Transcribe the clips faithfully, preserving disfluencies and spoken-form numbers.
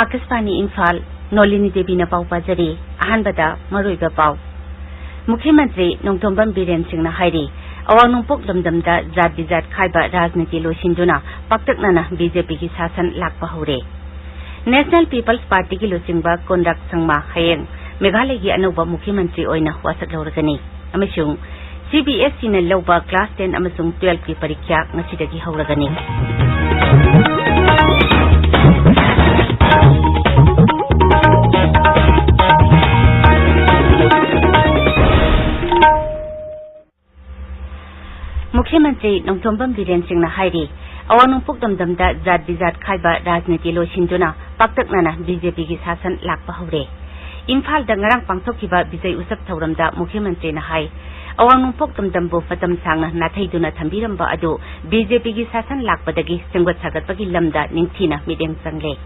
ꯑꯥꯀꯥꯁꯕꯥꯅꯤ ꯏꯝꯐꯥꯜ, ꯅꯣꯂꯤꯅꯤ ꯗꯦꯕꯤꯅ ꯄꯥꯎ ꯄꯥꯖꯔꯤ꯫ ꯑꯍꯥꯟꯕꯗ ꯃꯔꯨꯑꯣꯏꯕ ꯄꯥꯎ꯫ ꯃꯨꯈ꯭ꯌ ꯃꯟꯇ꯭ꯔꯤ ꯅꯣꯡꯊꯣꯝꯕꯝ ꯕꯤꯔꯦꯟ ꯁꯤꯡꯅ ꯍꯥꯏꯔꯤ, ꯑꯋꯥꯡ ꯅꯣꯡꯄꯣꯛ ꯂꯝꯗꯝꯗ ꯖꯥꯠ ꯕꯤꯖꯥꯠ ꯈꯥꯏꯕ ꯔꯥꯖꯅꯤꯇꯤ ꯂꯣꯏꯁꯤꯟꯗꯨꯅ ꯄꯥꯛꯇꯛꯅꯅ ꯕꯤ ꯖꯦ ꯄꯤꯒꯤ ꯁꯥꯁꯟ ꯂꯥꯛꯄ ꯍꯧꯔꯦ꯫ ꯅꯦꯁꯅꯦꯜ ꯄꯤꯄꯜꯁ ꯄꯥꯔꯇꯤꯒꯤ ꯂꯨꯆꯤꯡꯕ ꯀꯣꯟꯔꯥꯛ ꯁꯪꯃꯥ ꯍꯌꯦꯡ ꯃꯦꯘꯥꯂꯌꯒꯤ ꯑꯅꯧꯕ ꯃꯨꯈ꯭ꯌ ꯃꯟꯇ꯭ꯔꯤ ꯑꯣꯏꯅ ꯋꯥꯁꯛ ꯂꯧꯔꯒꯅꯤ꯫ ꯑꯃꯁꯨꯡ ꯁꯤ ꯕꯤ ꯑꯦꯁ ꯏꯅ ꯂꯧꯕ ꯀ꯭ꯂꯥꯁ ꯇꯦꯟ ꯑꯃꯁꯨꯡ ꯇꯨꯋꯦꯜꯐꯀꯤ ꯄꯔꯤꯈ꯭ꯌꯥ ꯉꯁꯤꯗꯒꯤ ꯍꯧꯔꯒꯅꯤ꯫ ꯃꯨꯈ꯭ꯌ ꯃꯟꯇ꯭ꯔꯤ ꯅꯣꯡꯊꯣꯝꯕꯝ ꯕꯤꯔꯦꯟ ꯁꯤꯡꯅ ꯍꯥꯏꯔꯤ, ꯑꯋꯥꯡ ꯅꯣꯡꯄꯣꯛ ꯂꯝꯗꯝꯗ ꯖꯥꯠ ꯕꯤꯖꯥꯠ ꯈꯥꯏꯕ ꯔꯥꯖꯅꯤꯇꯤ ꯂꯣꯏꯁꯤꯟꯗꯨꯅ ꯄꯥꯛꯇꯛꯅꯅ ꯕꯤ ꯖꯦ ꯄꯤꯒꯤ ꯁꯥꯁꯟ ꯂꯥꯛꯄ ꯍꯧꯔꯦ꯫ ꯏꯝꯐꯥꯜꯗ ꯉꯔꯥꯡ ꯄꯥꯡꯊꯣꯛꯈꯤꯕ ꯕꯤꯖꯩ ꯎꯠꯁꯕ ꯊꯧꯔꯝꯗ ꯃꯨꯈ꯭ꯌ ꯃꯟꯇ꯭ꯔꯤꯅ ꯍꯥꯏ, ꯑꯋꯥꯡ ꯅꯣꯡꯄꯣꯛ ꯂꯝꯗꯝꯕꯨ ꯃꯇꯝ ꯁꯥꯡꯅ ꯅꯥꯊꯩꯗꯨꯅ ꯊꯝꯕꯤꯔꯝꯕ ꯑꯗꯨ ꯕꯤ ꯖꯦ ꯄꯤꯒꯤ ꯁꯥꯁꯟ ꯂꯥꯛꯄꯗꯒꯤ ꯁꯦꯝꯒꯠ ꯁꯥꯒꯠꯄꯒꯤ ꯂꯝꯗ ꯅꯤꯡꯊꯤꯅ ꯃꯤꯠꯌꯦꯡ ꯆꯪꯂꯦ꯫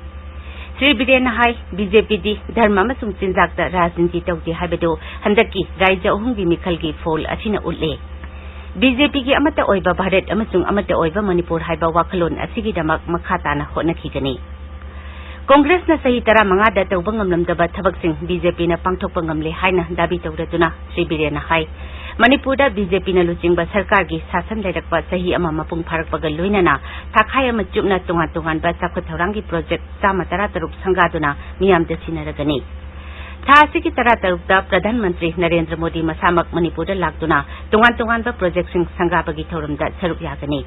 ꯁ꯭ꯔꯤ ꯕꯤꯔꯦꯟꯅ ꯍꯥꯏ, ꯕꯤ ꯖꯦ ꯄꯤꯗꯤ ꯙꯔꯃ ꯑꯃꯁꯨꯡ ꯆꯤꯟꯖꯥꯛꯇ ꯔꯥꯖꯅꯤꯇꯤ ꯇꯧꯗꯦ ꯍꯥꯏꯕꯗꯨ ꯍꯟꯗꯛꯀꯤ ꯔꯥꯖ꯭ꯌ ꯑꯍꯨꯝꯒꯤ ꯃꯤꯈꯜꯒꯤ ꯄꯣꯜ ꯑꯁꯤꯅ ꯎꯠꯂꯦ꯫ ꯕꯤ ꯖꯦ ꯄꯤꯒꯤ ꯑꯃꯠꯇ ꯑꯣꯏꯕ ꯚꯥꯔꯠ ꯑꯃꯁꯨꯡ ꯑꯃꯠꯇ ꯑꯣꯏꯕ ꯃꯅꯤꯄꯨꯔ ꯍꯥꯏꯕ ꯋꯥꯈꯜꯂꯣꯟ ꯑꯁꯤꯒꯤꯗꯃꯛ ꯃꯈꯥ ꯇꯥꯅ ꯍꯣꯠꯅꯈꯤꯒꯅꯤ꯫ ꯀꯣꯡꯒ꯭ꯔꯦꯁꯅ ꯆꯍꯤ ꯇꯔꯥꯃꯉꯥꯗ ꯇꯧꯕ ꯉꯝꯂꯝꯗꯕ ꯊꯕꯛꯁꯤꯡ ꯕꯤ ꯖꯦ ꯄꯤꯅ ꯄꯥꯡꯊꯣꯛꯄ ꯉꯝꯂꯦ ꯍꯥꯏꯅ ꯗꯥꯕꯤ ꯇꯧꯔꯗꯨꯅ ꯁ꯭ꯔꯤ ꯕꯤꯔꯦꯟꯅ ꯍꯥꯏ, ꯃꯅꯤꯄꯨꯔꯗ ꯕꯤ ꯖꯦ ꯄꯤꯅ ꯂꯨꯆꯤꯡꯕ ꯁꯔꯀꯥꯔꯒꯤ ꯁꯥꯁꯟ ꯂꯩꯔꯛꯄ ꯆꯍꯤ ꯑꯃ ꯃꯄꯨꯡ ꯐꯥꯔꯛꯄꯒ ꯂꯣꯏꯅꯅ ꯊꯥꯈꯥꯏ ꯑꯃ ꯆꯨꯞꯅ ꯇꯣꯉꯥꯟ ꯇꯣꯉꯥꯟꯕ ꯆꯥꯎꯈꯠ ꯊꯧꯔꯥꯡꯒꯤ ꯄ꯭ꯔꯣꯖꯦꯛ ꯆꯥꯝꯃ ꯇꯔꯥꯇꯔꯨꯛ ꯁꯪꯒꯥꯗꯨꯅ ꯃꯤꯌꯥꯝꯗ ꯁꯤꯟꯅꯔꯒꯅꯤ꯫ ꯊꯥ ꯑꯁꯤꯒꯤ ꯇꯔꯥꯇꯔꯨꯛꯇ ꯄ꯭ꯔꯙꯥꯟ ꯃꯟꯇ꯭ꯔꯤ ꯅꯔꯦꯟꯗ꯭ꯔ ꯃꯣꯗꯤ ꯃꯁꯥꯃꯛ ꯃꯅꯤꯄꯨꯔꯗ ꯂꯥꯛꯇꯨꯅ ꯇꯣꯉꯥꯟ ꯇꯣꯉꯥꯟꯕ ꯄ꯭ꯔꯣꯖꯦꯛꯁꯤꯡ ꯁꯪꯒꯥꯕꯒꯤ ꯊꯧꯔꯝꯗ ꯁꯔꯨꯛ ꯌꯥꯒꯅꯤ꯫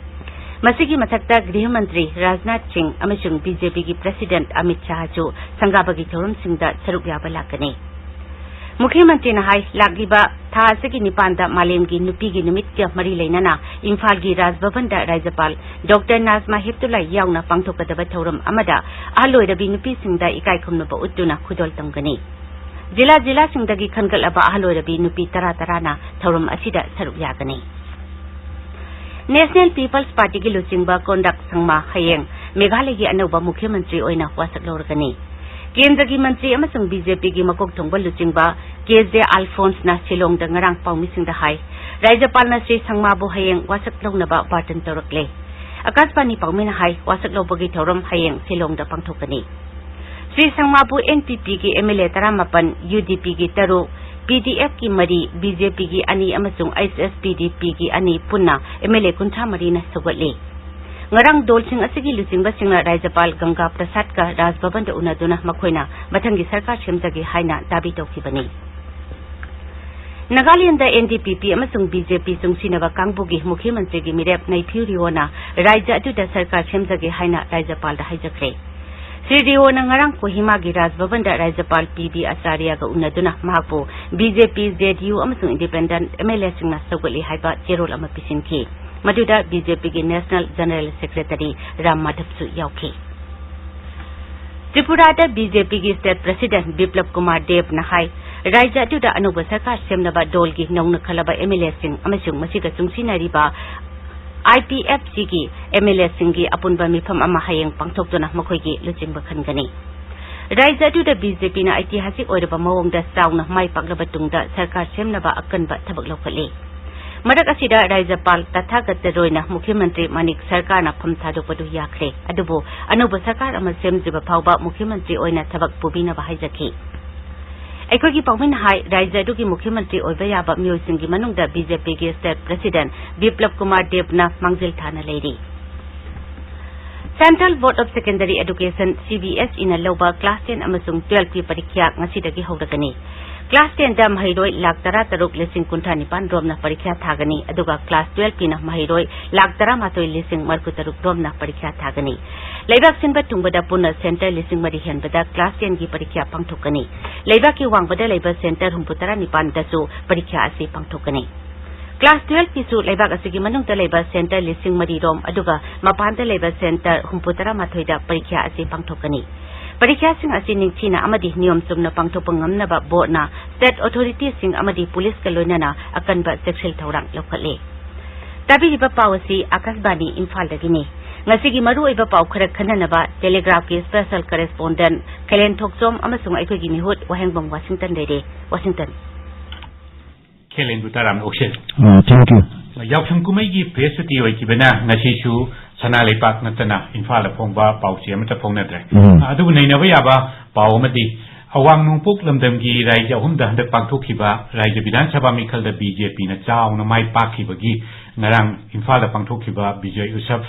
ꯃꯁꯤꯒꯤ ꯃꯊꯛꯇ ꯒ꯭ꯔꯤꯍ ꯃꯟꯇ꯭ꯔꯤ ꯔꯥꯖꯅꯥꯊ ꯁꯤꯡ ꯑꯃꯁꯨꯡ ꯕꯤ ꯖꯦ ꯄꯤꯒꯤ ꯄ꯭ꯔꯁꯤꯗꯦꯟꯠ ꯑꯃꯤꯠ ꯁꯥꯍꯁꯨ ꯁꯪꯒꯥꯕꯒꯤ ꯊꯧꯔꯝꯁꯤꯡꯗ ꯁꯔꯨꯛ ꯌꯥꯕ ꯂꯥꯛꯀꯅꯤ꯫ ꯃꯨꯈ꯭ꯌ ꯃꯟꯇ꯭ꯔꯤꯅ ꯍꯥꯏ, ꯂꯥꯛꯂꯤꯕ ꯊꯥ ꯑꯁꯤꯒꯤ ꯅꯤꯄꯥꯟꯗ ꯃꯥꯂꯦꯝꯒꯤ ꯅꯨꯄꯤꯒꯤ ꯅꯨꯃꯤꯠꯀ ꯃꯔꯤ ꯂꯩꯅꯅ ꯏꯝꯐꯥꯜꯒꯤ ꯔꯥꯖ ꯚꯕꯟꯗ ꯔꯥꯖ꯭ꯌꯄꯥꯜ ꯗꯣꯛꯇꯔ ꯅꯥꯖꯃꯥ ꯍꯦꯞꯇꯨꯂꯥ ꯌꯥꯎꯅ ꯄꯥꯡꯊꯣꯛꯀꯗꯕ ꯊꯧꯔꯝ ꯑꯃꯗ ꯑꯍꯜ ꯑꯣꯏꯔꯕꯤ ꯅꯨꯄꯤꯁꯤꯡꯗ ꯏꯀꯥꯏ ꯈꯨꯝꯅꯕ ꯎꯠꯇꯨꯅ ꯈꯨꯗꯣꯜ ꯇꯝꯒꯅꯤ꯫ ꯖꯤꯂꯥ ꯖꯤꯂꯥꯁꯤꯡꯗꯒꯤ ꯈꯟꯒꯠꯂꯕ ꯑꯍꯜ ꯑꯣꯏꯔꯕꯤ ꯅꯨꯄꯤ ꯇꯔꯥ ꯇꯔꯥꯅ ꯊꯧꯔꯝ ꯑꯁꯤꯗ ꯁꯔꯨꯛ ꯌꯥꯒꯅꯤ꯫ ꯅꯦꯁꯅꯦꯜ ꯄꯤꯄꯜꯁ ꯄꯥꯔꯇꯤꯒꯤ ꯂꯨꯆꯤꯡꯕ ꯀꯣꯟꯔꯥꯛ ꯁꯪꯃꯥ ꯍꯌꯦꯡ ꯃꯦꯘꯥꯂꯌꯒꯤ ꯑꯅꯧꯕ ꯃꯨꯈ꯭ꯌ ꯃꯟꯇ꯭ꯔꯤ ꯑꯣꯏꯅ ꯋꯥꯁꯛ ꯂꯧꯔꯒꯅꯤ꯫ ꯀꯦꯟꯗ꯭ꯔꯒꯤ ꯃꯟꯇ꯭ꯔꯤ ꯑꯃꯁꯨꯡ ꯕꯤ ꯖꯦ ꯄꯤꯒꯤ ꯃꯀꯣꯛ ꯊꯣꯡꯕ ꯂꯨꯆꯤꯡꯕ ꯀꯦ ꯖꯦ ꯑꯜꯐꯣꯟꯁꯅ ꯁꯤꯂꯣꯡꯗ ꯉꯔꯥꯡ ꯄꯥꯎꯃꯤꯁꯤꯡꯗ ꯍꯥꯏ, ꯔꯥꯖ꯭ꯌꯄꯥꯜꯅ ꯁ꯭ꯔꯤ ꯁꯪꯃꯥꯕꯨ ꯍꯌꯦꯡ ꯋꯥꯁꯛ ꯂꯧꯅꯕ ꯕꯥꯔꯇꯟ ꯇꯧꯔꯛꯂꯦ꯫ ꯑꯥꯀꯥꯁꯕꯥꯅꯤ ꯄꯥꯎꯃꯤꯅ ꯍꯥꯏ, ꯋꯥꯁꯛ ꯂꯧꯕꯒꯤ ꯊꯧꯔꯝ ꯍꯌꯦꯡ ꯁꯤꯂꯣꯡꯗ ꯄꯥꯡꯊꯣꯛꯀꯅꯤ꯫ ꯁ꯭ꯔꯤ ꯁꯪꯃꯥꯕꯨ ꯑꯦꯟ ꯄꯤ ꯄꯤꯒꯤ ꯑꯦꯝ ꯑꯦꯜ ꯑꯦ ꯇꯔꯥꯃꯥꯄꯟ, ꯌꯨ ꯗꯤ ꯄꯤꯒꯤ ꯇꯔꯨꯛ, ꯄꯤ ꯗꯤ ꯑꯦꯐꯀꯤ ꯃꯔꯤ, ꯕꯤ ꯖꯦ ꯄꯤꯒꯤ ꯑꯅꯤ ꯑꯃꯁꯨꯡ ꯑꯩꯆ ꯑꯦꯁ ꯄꯤ ꯗꯤ ꯄꯤꯒꯤ ꯑꯅꯤ ꯄꯨꯟꯅ ꯑꯦꯝ ꯑꯦꯜ ꯑꯦ ꯀꯨꯟꯊ꯭ꯔꯥ ꯃꯔꯤꯅ ꯁꯧꯒꯠꯂꯤ꯫ ꯉꯔꯥꯡ ꯗꯣꯜꯁꯤꯡ ꯑꯁꯤꯒꯤ ꯂꯨꯆꯤꯡꯕꯁꯤꯡꯅ ꯔꯥꯖ꯭ꯌꯄꯥꯜ ꯒꯪꯒꯥ ꯄ꯭ꯔꯁꯥꯗꯀ ꯔꯥꯖ ꯚꯕꯟꯗ ꯎꯅꯗꯨꯅ ꯃꯈꯣꯏꯅ ꯃꯊꯪꯒꯤ ꯁꯔꯀꯥꯔ ꯁꯦꯝꯖꯒꯦ ꯍꯥꯏꯅ ꯗꯥꯕꯤ ꯇꯧꯈꯤꯕꯅꯤ꯫ ꯅꯥꯒꯥꯂꯦꯟꯗ ꯑꯦꯟ ꯗꯤ ꯄꯤ ꯄꯤ ꯑꯃꯁꯨꯡ ꯕꯤ ꯖꯦ ꯄꯤ ꯆꯨꯡꯁꯤꯟꯅꯕ ꯀꯥꯡꯕꯨꯒꯤ ꯃꯨꯈ꯭ꯌ ꯃꯟꯇ꯭ꯔꯤꯒꯤ ꯃꯤꯔꯦꯞ ꯅꯩꯐꯤꯌꯨ ꯔꯤꯑꯣꯅ ꯔꯥꯖ꯭ꯌ ꯑꯗꯨꯗ ꯁꯔꯀꯥꯔ ꯁꯦꯝꯖꯒꯦ ꯍꯥꯏꯅ ꯔꯥꯖ꯭ꯌꯄꯥꯜꯗ ꯍꯥꯏꯖꯈ꯭ꯔꯦ꯫ ꯁ꯭ꯔꯤ ꯔꯤꯑꯣꯅ ꯉꯔꯥꯡ ꯀꯣꯍꯤꯃꯥꯒꯤ ꯔꯥꯖ ꯚꯕꯟꯗ ꯔꯥꯖ꯭ꯌꯄꯥꯜ ꯄꯤ ꯕꯤ ꯑꯆꯥꯔꯌꯒ ꯎꯅꯗꯨꯅ ꯃꯍꯥꯛꯄꯨ ꯕꯤ ꯖꯦ ꯄꯤ, ꯖꯦ ꯗꯤ ꯌꯨ ꯑꯃꯁꯨꯡ ꯏꯟꯗꯤꯄꯦꯟꯗꯦꯟꯠ ꯑꯦꯝ ꯑꯦꯜ ꯑꯦꯁꯤꯡꯅ ꯁꯧꯒꯠꯂꯤ ꯍꯥꯏꯕ ꯆꯦꯔꯣꯜ ꯑꯃ ꯄꯤꯁꯤꯟꯈꯤ꯫ ꯃꯗꯨꯗ ꯕꯤ ꯖꯦ ꯄꯤꯒꯤ ꯅꯦꯁꯅꯦꯜ ꯖꯦꯅꯔꯦꯜ ꯁꯦꯀ꯭ꯔꯦꯇꯔꯤ ꯔꯥꯝ ꯃꯥꯙꯕꯁꯨ ꯌꯥꯎꯈꯤ꯫ ꯇ꯭ꯔꯤꯄꯨꯔꯥꯗ ꯕꯤ ꯖꯦ ꯄꯤꯒꯤ ꯁ꯭ꯇꯦꯠ ꯄ꯭ꯔꯁꯤꯗꯦꯟꯠ ꯕꯤꯄ꯭ꯂꯕ ꯀꯨꯃꯥꯔ ꯗꯦꯕꯅ ꯍꯥꯏ, ꯔꯥꯖ꯭ꯌ ꯑꯗꯨꯗ ꯑꯅꯧꯕ ꯁꯔꯀꯥꯔ ꯁꯦꯝꯅꯕ ꯗꯣꯜꯒꯤ ꯅꯧꯅ ꯈꯜꯂꯕ ꯑꯦꯝ ꯑꯦꯜ ꯑꯦꯁꯤꯡ ꯑꯃꯁꯨꯡ ꯃꯁꯤꯒ ꯆꯨꯡꯁꯤꯟꯅꯔꯤꯕ ꯑꯥꯏ ꯄꯤ ꯑꯦꯐ ꯁꯤꯒꯤ ꯑꯦꯝ ꯑꯦꯜ ꯑꯦꯁꯤꯡꯒꯤ ꯑꯄꯨꯟꯕ ꯃꯤꯐꯝ ꯑꯃ ꯍꯌꯦꯡ ꯄꯥꯡꯊꯣꯛꯇꯨꯅ ꯃꯈꯣꯏꯒꯤ ꯂꯨꯆꯤꯡꯕ ꯈꯟꯒꯅꯤ꯫ ꯔꯥꯖ꯭ꯌ ꯑꯗꯨꯗ ꯕꯤ ꯖꯦ ꯄꯤꯅ ꯑꯩꯇꯤꯍꯥꯁꯤꯛ ꯑꯣꯏꯔꯕ ꯃꯑꯣꯡꯗ ꯆꯥꯎꯅ ꯃꯥꯏ ꯄꯥꯛꯂꯕ ꯇꯨꯡꯗ ꯁꯔꯀꯥꯔ ꯁꯦꯝꯅꯕ ꯑꯀꯟꯕ ꯊꯕꯛ ꯂꯧꯈꯠꯂꯤ꯫ ꯃꯔꯛ ꯑꯁꯤꯗ ꯔꯥꯖ꯭ꯌꯄꯥꯜ ꯇꯊꯥꯒꯠ ꯔꯣꯏꯅ ꯃꯨꯈ꯭ꯌ ꯃꯟꯇ꯭ꯔꯤ ꯃꯥꯅꯤꯛ ꯁꯔꯀꯥꯔꯅ ꯐꯝ ꯊꯥꯗꯣꯛꯄꯗꯨ ꯌꯥꯈ꯭ꯔꯦ, ꯑꯗꯨꯕꯨ ꯑꯅꯧꯕ ꯁꯔꯀꯥꯔ ꯑꯃ ꯁꯦꯝꯗ꯭ꯔꯤꯕ ꯐꯥꯎꯕ ꯃꯨꯈ꯭ꯌ ꯃꯟꯇ꯭ꯔꯤ ꯑꯣꯏꯅ ꯊꯕꯛ ꯄꯨꯕꯤꯅꯕ ꯍꯥꯏꯖꯈꯤ꯫ ꯑꯩꯈꯣꯏꯒꯤ ꯄꯥꯎꯃꯤꯅ ꯍꯥꯏ, ꯔꯥꯖ꯭ꯌ ꯑꯗꯨꯒꯤ ꯃꯨꯈ꯭ꯌ ꯃꯟꯇ꯭ꯔꯤ ꯑꯣꯏꯕ ꯌꯥꯕ ꯃꯤꯑꯣꯏꯁꯤꯡꯒꯤ ꯃꯅꯨꯡꯗ ꯕꯤ ꯖꯦ ꯄꯤꯒꯤ ꯁ꯭ꯇꯦꯠ ꯄ꯭ꯔꯁꯤꯗꯦꯟꯠ ꯕꯤꯄ꯭ꯂꯕ ꯀꯨꯃꯥꯔ ꯗꯦꯕꯅ ꯃꯥꯡꯖꯤꯜ ꯊꯥꯅ ꯂꯩꯔꯤ꯫ Central Board of Secondary Education, C B S ꯏꯅ ꯂꯧꯕ ꯀ꯭ꯂꯥꯁ ꯇꯦꯟ ꯑꯃꯁꯨꯡ ꯇꯨꯋꯦꯜꯐꯀꯤ ꯄꯔꯤꯈ꯭ꯌꯥ ꯉꯁꯤꯗꯒꯤ ꯍꯧꯔꯒꯅꯤ꯫ ꯀ꯭ꯂꯥꯁ ꯇꯦꯟꯗ ꯃꯍꯩꯔꯣꯏ ꯂꯥꯈ ꯇꯔꯥꯇꯔꯨꯛ ꯂꯤꯁꯤꯡ ꯀꯨꯟꯊ꯭ꯔꯥ ꯅꯤꯄꯥꯟ ꯔꯣꯝꯅ ꯄꯔꯤꯈ꯭ꯌꯥ ꯊꯥꯒꯅꯤ, ꯑꯗꯨꯒ ꯀ꯭ꯂꯥꯁ ꯇꯨꯋꯦꯜꯐꯀꯤꯅ ꯃꯍꯩꯔꯣꯏ ꯂꯥꯈ ꯇꯔꯥꯃꯥꯊꯣꯏ ꯂꯤꯁꯤꯡ ꯃꯔꯤꯐꯨꯇꯔꯨꯛ ꯔꯣꯝꯅ ꯄꯔꯤꯈ꯭ꯌꯥ ꯊꯥꯒꯅꯤ꯫ ꯂꯩꯕꯥꯛ ꯁꯤꯟꯕ ꯊꯨꯡꯕꯗ ꯄꯨꯟꯅ ꯁꯦꯟꯇꯔ ꯂꯤꯁꯤꯡ ꯃꯔꯤ ꯍꯦꯟꯕꯗ ꯀ꯭ꯂꯥꯁ ꯇꯦꯟꯒꯤ ꯄꯔꯤꯈ꯭ꯌꯥ ꯄꯥꯡꯊꯣꯛꯀꯅꯤ꯫ ꯂꯩꯕꯥꯛꯀꯤ ꯋꯥꯡꯃꯗ ꯂꯩꯕ ꯁꯦꯟꯇꯔ ꯍꯨꯝꯐꯨꯇꯔꯥ ꯅꯤꯄꯥꯟꯗꯁꯨ ꯄꯔꯤꯈ꯭ꯌꯥ ꯑꯁꯤ ꯄꯥꯡꯊꯣꯛꯀꯅꯤ꯫ ꯀ꯭ꯂꯥꯁ ꯇꯨꯋꯦꯜꯐꯀꯤꯁꯨ ꯂꯩꯕꯥꯛ ꯑꯁꯤꯒꯤ ꯃꯅꯨꯡꯗ ꯂꯩꯕ ꯁꯦꯟꯇꯔ ꯂꯤꯁꯤꯡ ꯃꯔꯤ ꯔꯣꯝ, ꯑꯗꯨꯒ ꯃꯄꯥꯟꯗ ꯂꯩꯕ ꯁꯦꯟꯇꯔ ꯍꯨꯝꯐꯨꯇꯔꯥ ꯃꯥꯊꯣꯏꯗ ꯄꯔꯤꯈ꯭ꯌꯥ ꯑꯁꯤ ꯄꯥꯡꯊꯣꯛꯀꯅꯤ꯫ ꯄꯔꯤꯈ꯭ꯌꯥꯁꯤꯡ ꯑꯁꯤ ꯅꯤꯡꯊꯤꯅ ꯑꯃꯗꯤ ꯅꯤꯌꯣꯝ ꯆꯨꯝꯅ ꯄꯥꯡꯊꯣꯛꯄ ꯉꯝꯅꯕ ꯕꯣꯔꯗꯅ ꯁ꯭ꯇꯦꯠ ꯑꯣꯊꯣꯔꯤꯇꯤꯁꯤꯡ ꯑꯃꯗꯤ ꯄꯨꯂꯤꯁꯀ ꯂꯣꯏꯅꯅ ꯑꯀꯟꯕ ꯆꯦꯛꯁꯤꯜ ꯊꯧꯔꯥꯡ ꯂꯧꯈꯠꯂꯦ꯫ ꯇꯥꯕꯤꯔꯤꯕ ꯄꯥꯎ ꯑꯁꯤ ꯑꯀꯥꯁꯕꯥꯅꯤ ꯏꯝꯐꯥꯜꯗꯒꯤꯅꯤ꯫ ꯉꯁꯤꯒꯤ ꯃꯔꯨꯑꯣꯏꯕ ꯄꯥꯎ ꯈꯔ ꯈꯟꯅꯅꯕ ꯇꯦꯂꯤꯒ꯭ꯔꯥꯐꯀꯤ ꯁ꯭ꯄꯦꯁꯦꯜ ꯀꯔꯦꯁꯄꯣꯟꯗꯦꯟꯠ ꯈꯦꯂꯦꯟ ꯊꯣꯛꯆꯣꯝ ꯑꯃꯁꯨꯡ ꯑꯩꯈꯣꯏꯒꯤ ꯃꯤꯍꯨꯠ ꯋꯥꯍꯦꯡꯕꯝ ꯋꯥꯁꯤꯡꯇꯟ ꯂꯩꯔꯦ꯫ ꯋꯥꯁꯤꯡꯇꯟ꯫ ꯈꯦꯂꯦꯟꯕꯨ ꯇꯔꯥꯝꯅ ꯑꯣꯛꯆꯔꯤ꯫ ꯑ, thank you꯫ ꯌꯥꯎꯁꯪ ꯀꯨꯝꯍꯩꯒꯤ ꯄ꯭ꯔꯦꯁ ꯁꯨꯇꯤ ꯑꯣꯏꯈꯤꯕꯅ ꯉꯁꯤꯁꯨ ꯁꯅꯥ ꯂꯩꯄꯥꯛ ꯅꯠꯇꯅ ꯏꯝꯐꯥꯜꯗ ꯐꯣꯡꯕ ꯄꯥꯎꯆꯦ ꯑꯃꯠꯇ ꯐꯣꯡꯅꯗ꯭ꯔꯦ꯫ ꯎꯝ꯫ ꯑꯗꯨꯕꯨ ꯅꯩꯅꯕ ꯌꯥꯕ ꯄꯥꯎ ꯑꯃꯗꯤ, ꯑꯋꯥꯡ ꯅꯣꯡꯄꯣꯛ ꯂꯝꯗꯝꯒꯤ ꯔꯥꯏꯖ꯭ꯌ ꯑꯍꯨꯝꯗ ꯍꯟꯗꯛ ꯄꯥꯡꯊꯣꯛꯈꯤꯕ ꯔꯥꯏꯖ꯭ꯌ ꯕꯤꯙꯥꯟ ꯁꯚꯥ ꯃꯤꯈꯜꯗ ꯕꯤ ꯖꯦ ꯄꯤꯅ ꯆꯥꯎꯅ ꯃꯥꯏ ꯄꯥꯛꯈꯤꯕꯒꯤ ꯉꯔꯥꯡ ꯏꯝꯐꯥꯜꯗ ꯄꯥꯡꯊꯣꯛꯈꯤꯕ ꯕꯤꯖꯣꯏ ꯎꯠꯁꯕ,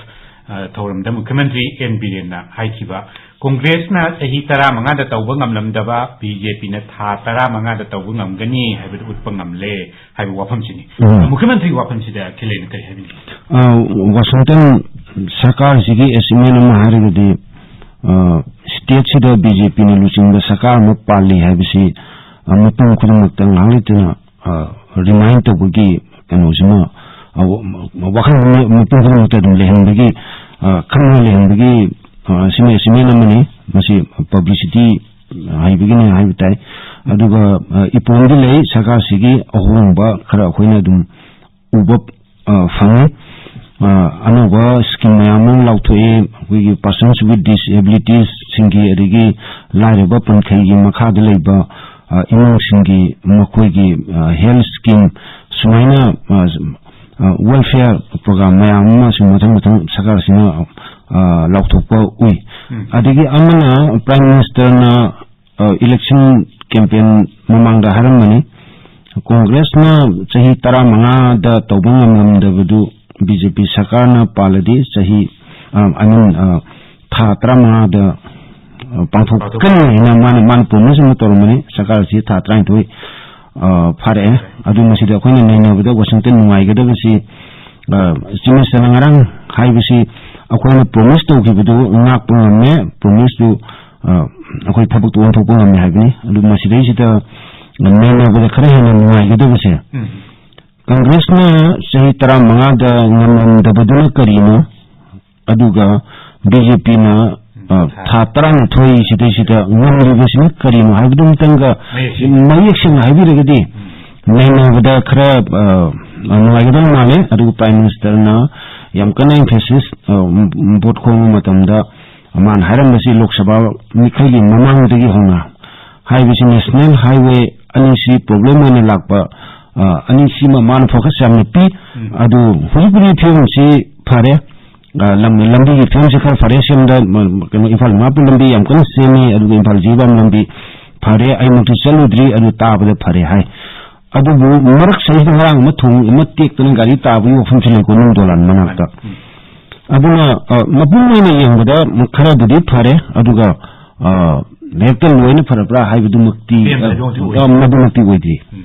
ꯑ, ꯊꯧꯔꯝꯗ ꯃꯨꯈ꯭ꯌ ꯃꯟꯇ꯭ꯔꯤ ꯑꯦꯟ ꯕꯤꯔꯦꯟꯅ ꯍꯥꯏꯈꯤꯕ, ꯀꯣꯡꯒ꯭ꯔꯦꯁꯅ ꯆꯍꯤ ꯇꯔꯥꯃꯉꯥꯗ ꯇꯧꯕ ꯉꯝꯂꯝꯗꯕ ꯕꯤ ꯖꯦ ꯄꯤꯅ ꯊꯥ ꯇꯔꯥꯃꯉꯥꯗ ꯇꯧꯕ ꯉꯝꯒꯅꯤ ꯍꯥꯏꯕꯗꯨ ꯎꯠꯄ ꯉꯝꯂꯦ ꯍꯥꯏꯕ ꯋꯥꯐꯝꯁꯤꯅꯤ꯫ ꯎꯝ꯫ ꯃꯨꯈ꯭ꯌ ꯃꯟꯇ꯭ꯔꯤꯒꯤ ꯋꯥꯐꯝꯁꯤꯗ ꯈꯦꯂꯦꯅ ꯀꯔꯤ ꯍꯥꯏꯕꯤꯅꯤꯡꯏ? ꯑ, ꯋꯥꯁꯤꯡꯇꯟ ꯁꯔꯀꯥꯔꯁꯤꯒꯤ ꯑꯦꯆꯤꯞꯃꯦꯟ ꯑꯃ ꯍꯥꯏꯔꯒꯗꯤ, ꯑ, ꯁ꯭ꯇꯦꯠꯁꯤꯗ ꯕꯤ ꯖꯦ ꯄꯤꯅ ꯂꯨꯆꯤꯡꯕ ꯁꯔꯀꯥꯔ ꯑꯃ ꯄꯥꯜꯂꯤ ꯍꯥꯏꯕꯁꯤ, ꯑ, ꯃꯤꯄꯨꯝ ꯈꯨꯗꯤꯡꯃꯛꯇ ꯉꯥꯏꯍꯥꯛ ꯂꯩꯇꯅ, ꯑ, ꯔꯤꯃꯥꯏꯟ ꯇꯧꯕꯒꯤ ꯀꯩꯅꯣꯁꯤꯃ, ꯑ, ꯋꯥꯈꯜ ꯑꯃ ꯃꯤꯄꯨꯝ ꯈꯨꯗꯤꯡꯃꯛꯇ ꯑꯗꯨꯝ ꯂꯩꯍꯟꯕꯒꯤ, ꯑ, ꯈꯪꯅ ꯂꯩꯍꯟꯕꯒꯤ, ꯑ, ꯁꯤꯃ ꯑꯦꯆꯤꯞꯃꯦꯟ ꯑꯃꯅꯤ꯫ ꯃꯁꯤ ꯄꯕ꯭ꯂꯤꯁꯤꯇꯤ ꯍꯩꯕꯒꯤꯅꯤ ꯍꯥꯏꯕ ꯇꯥꯏ꯫ ꯑꯗꯨꯒ, ꯑ, ꯏꯄꯣꯝꯗꯤ ꯂꯩ, ꯁꯔꯀꯥꯔꯁꯤꯒꯤ ꯑꯍꯣꯡꯕ ꯈꯔ ꯑꯩꯈꯣꯏꯅ ꯑꯗꯨꯝ ꯎꯕ, ꯑ, ꯐꯪꯉꯤ꯫ ꯑ, ꯑꯅꯧꯕ ꯁ꯭ꯀꯤꯝ ꯃꯌꯥꯝ ꯑꯃ ꯂꯥꯎꯊꯣꯛꯑꯦ꯫ ꯑꯩꯈꯣꯏꯒꯤ persons with disabilitiesꯁꯤꯡꯒꯤ, ꯑꯗꯒꯤ ꯂꯥꯏꯔꯕ ꯄꯟꯈꯩꯒꯤ ꯃꯈꯥꯗ ꯂꯩꯕ, ꯑ, ꯏꯃꯨꯡꯁꯤꯡꯒꯤ ꯃꯈꯣꯏꯒꯤ, ꯑ, health scheme ꯁꯨꯃꯥꯏꯅ, ꯑ, ꯑ, welfare program ꯃꯌꯥꯝ ꯑꯃ ꯁꯨꯝ ꯃꯊꯪ ꯃꯊꯪ ꯁꯔꯀꯥꯔꯁꯤꯅ, ꯑ, ꯂꯥꯎꯊꯣꯛꯄ ꯎꯏ꯫ ꯎꯝ꯫ ꯑꯗꯒꯤ ꯑꯃꯅ Prime Ministerꯅ, ꯑ, election campaign ꯃꯃꯥꯡꯗ ꯍꯥꯏꯔꯝꯕꯅꯤ, ꯀꯣꯡꯒ꯭ꯔꯦꯁꯅ ꯆꯍꯤ ꯇꯔꯥꯃꯉꯥꯗ ꯇꯧꯕ ꯉꯝꯂꯝꯗꯕꯗꯨ ꯕꯤ ꯖꯦ ꯄꯤ ꯁꯔꯀꯥꯔꯅ ꯄꯥꯜꯂꯗꯤ ꯆꯍꯤ, ꯑ, I mean, ꯑ, ꯊꯥ ꯇꯔꯥꯃꯉꯥꯗ, ꯑ, ꯄꯥꯡꯊꯣꯛꯀꯅꯤ ꯍꯥꯏꯅ ꯃꯥꯅ, ꯃꯥꯅ promise ꯑꯃ ꯇꯧꯔꯝꯕꯅꯤ꯫ ꯁꯔꯀꯥꯔꯁꯤ ꯊꯥ ꯇꯔꯥꯅꯤꯊꯣꯏ, ꯑ, ꯐꯥꯔꯛꯑꯦ꯫ ꯑꯗꯨ ꯃꯁꯤꯗ ꯑꯩꯈꯣꯏꯅ ꯅꯩꯅꯕꯗ ꯋꯥꯁꯤꯡꯇꯟ ꯅꯨꯡꯉꯥꯏꯒꯗꯕꯁꯤ, ꯑ, Chief Ministerꯅ ꯉꯔꯥꯡ ꯍꯥꯏꯕꯁꯤ ꯑꯩꯈꯣꯏꯅ promise ꯇꯧꯈꯤꯕꯗꯨ ꯉꯥꯛꯄ ꯉꯝꯃꯦ, promiseꯇꯨ, ꯑ, ꯑꯩꯈꯣꯏ ꯊꯕꯛꯇ ꯑꯣꯟꯊꯣꯛꯄ ꯉꯝꯃꯦ ꯍꯥꯏꯕꯅꯤ꯫ ꯑꯗꯨ ꯃꯁꯤꯗꯩꯁꯤꯗ ꯅꯩꯅꯕꯗ ꯈꯔ ꯍꯦꯟꯅ ꯅꯨꯡꯉꯥꯏꯒꯗꯕꯁꯦ, ꯎꯝ꯫ ꯀꯪꯒ꯭ꯔꯦꯁꯅ ꯆꯍꯤ ꯇꯔꯥꯃꯉꯥꯗ ꯉꯝꯂꯝꯗꯕꯗꯨꯅ ꯀꯔꯤꯅꯣ? ꯑꯗꯨꯒ ꯕꯤ ꯖꯦ ꯄꯤꯅ, ꯑ, ꯊꯥ ꯇꯔꯥꯅꯤꯊꯣꯏ ꯁꯤꯗꯩꯁꯤꯗ ꯉꯝꯂꯤꯕꯁꯤꯅ ꯀꯔꯤꯅꯣ ꯍꯥꯏꯕꯗꯨ ꯑꯃꯇꯪꯒ ꯃꯌꯦꯛ ꯁꯦꯡꯅ꯫ ꯃꯌꯦꯛ ꯁꯦꯡꯅ ꯍꯥꯏꯕꯤꯔꯒꯗꯤ, ꯎꯝ꯫ ꯅꯩꯅꯕꯗ ꯈꯔ, ꯑ, ꯅꯨꯡꯉꯥꯏꯒꯗꯕ ꯃꯥꯜꯂꯦ꯫ ꯑꯗꯨꯒ Prime Ministerꯅ ꯌꯥꯝ ꯀꯟꯅ emphasis, ꯑ, vote ꯈꯣꯝꯕ ꯃꯇꯝꯗ ꯃꯥꯅ ꯍꯥꯏꯔꯝꯕꯁꯤ ꯂꯣꯛ ꯁꯚꯥ ꯃꯤꯈꯜꯒꯤ ꯃꯃꯥꯡꯗꯒꯤ ꯍꯧꯅ ꯍꯥꯏꯕꯁꯤ national highway ꯑꯅꯤꯁꯤ problem ꯑꯣꯏꯅ ꯂꯥꯛꯄ, ꯑ, ꯑꯅꯤꯁꯤꯃ ꯃꯥꯅ focus ꯌꯥꯝꯅ ꯄꯤ꯫ ꯎꯝ꯫ ꯑꯗꯨ ꯍꯧꯖꯤꯛꯄꯨꯗꯤ ꯐꯤꯕꯝꯁꯤ ꯐꯔꯦ꯫ ꯑ, ꯂꯝ-, ꯂꯝꯕꯤꯒꯤ ꯐꯤꯕꯝꯁꯦ ꯈꯔ ꯐꯔꯦ, ꯁꯦꯝꯗ, ꯃ-, ꯀꯩꯅꯣ, ꯏꯝꯐꯥꯜ ꯗꯤꯃꯥꯄꯨꯔ ꯂꯝꯕꯤ ꯌꯥꯝ ꯀꯟꯅ ꯁꯦꯝꯃꯤ, ꯑꯗꯨꯒ ꯏꯝꯐꯥꯜ ꯖꯤꯔꯤꯕꯥꯝ ꯂꯝꯕꯤ ꯐꯔꯦ, ꯑꯩꯃꯛꯇꯤ ꯆꯠꯂꯨꯗ꯭ꯔꯤ, ꯑꯗꯨ ꯇꯥꯕꯗ ꯐꯔꯦ ꯍꯥꯏ꯫ ꯑꯗꯨꯕꯨ ꯃꯔꯛ ꯁꯤꯗꯩꯗ ꯉꯔꯥꯡ ꯑꯃ ꯊꯣꯡ ꯑꯃ ꯇꯦꯛꯇꯅ ꯒꯥꯔꯤ ꯇꯥꯕꯒꯤ ꯋꯥꯐꯝꯁꯨ ꯂꯩꯀꯣ, ꯅꯨꯡ ꯗꯣꯂꯥꯟ ꯃꯅꯥꯛꯇ꯫ ꯎꯝ꯫ ꯑꯗꯨꯅ, ꯑ, ꯃꯄꯨꯡ ꯑꯣꯏꯅ ꯌꯦꯡꯕꯗ ꯈꯔꯕꯨꯗꯤ ꯐꯔꯦ, ꯑꯗꯨꯒ, ꯑ, ꯍꯦꯛꯇ ꯂꯣꯏꯅ ꯐꯔꯕ꯭ꯔꯥ ꯍꯥꯏꯕꯗꯨꯃꯛꯇꯤ, ꯄꯦꯟꯕ ꯑ, ꯍꯥꯏꯗꯨꯃꯛꯇꯤ ꯑꯣꯏꯗꯦ꯫ ꯑ, ꯃꯗꯨꯃꯛꯇꯤ ꯑꯣꯏꯗ꯭ꯔꯤ꯫ ꯎꯝ꯫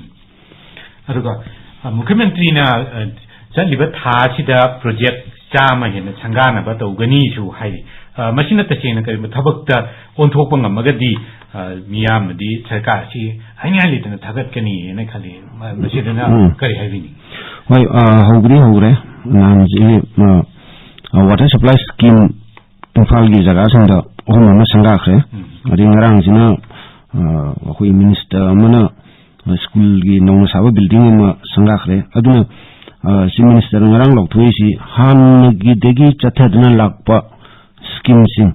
ꯑꯗꯨꯒ, ꯑ, ꯃꯨꯈ꯭ꯌ ꯃꯟꯇ꯭ꯔꯤꯅ, ꯑ, ꯆꯠꯂꯤꯕ ꯊꯥ ꯑꯁꯤꯗ ꯄ꯭ꯔꯣꯖꯦꯛ ꯆꯥꯝꯃ ꯍꯦꯟꯅ ꯁꯪꯒꯥꯅꯕ ꯇꯧꯒꯅꯤꯁꯨ ꯍꯥꯏꯔꯤ꯫ ꯑ, ꯃꯁꯤꯅ ꯇꯁꯦꯡꯅ ꯀꯔꯤꯒꯨꯝꯕ ꯊꯕꯛꯇ ꯑꯣꯟꯊꯣꯛꯄ ꯉꯝꯃꯒꯗꯤ, ꯑ, ꯃꯤꯌꯥꯝꯅꯗꯤ ꯁꯔꯀꯥꯔ ꯑꯁꯤ ꯍꯥꯏꯅꯤꯡꯉꯥꯏ ꯂꯩꯇꯅ ꯊꯥꯒꯠꯀꯅꯤꯅ ꯈꯜꯂꯤ꯫ ꯃ-, ꯃꯁꯤꯗꯅ ꯎꯝ꯫ ꯀꯔꯤ ꯍꯥꯏꯕꯤꯅꯤꯡꯉꯤ? ꯍꯣꯏ, ꯑ, ꯍꯧꯕꯗꯤ ꯍꯧꯔꯦ꯫ ꯅꯍꯥꯟꯁꯤ, ꯑ, ꯑ, water supply scheme ꯏꯝꯐꯥꯜꯒꯤ ꯖꯒꯥꯁꯤꯡꯗ ꯑꯍꯨꯝ ꯑꯃ ꯁꯪꯒꯥꯈ꯭ꯔꯦ꯫ ꯎꯝ꯫ ꯑꯗꯩ ꯉꯔꯥꯡꯁꯤꯅ, ꯑ, ꯑꯩꯈꯣꯏ ꯃꯤꯅꯤꯁꯇꯔ ꯑꯃꯅ ꯁ꯭ꯀꯨꯜꯒꯤ ꯅꯧꯅ ꯁꯥꯕ ꯕꯤꯜꯗꯤꯡ ꯑꯃ ꯁꯪꯒꯥꯈ꯭ꯔꯦ꯫ ꯑꯗꯨꯅ, ꯑ, ꯆꯤꯐ ꯃꯤꯅꯤꯁꯇꯔꯅ ꯉꯔꯥꯡ ꯂꯥꯎꯊꯣꯛꯏꯁꯤ ꯍꯥꯟꯅꯒꯤꯗꯒꯤ ꯆꯠꯊꯗꯨꯅ ꯂꯥꯛꯄ ꯁ꯭ꯀꯤꯝꯁꯤꯡ,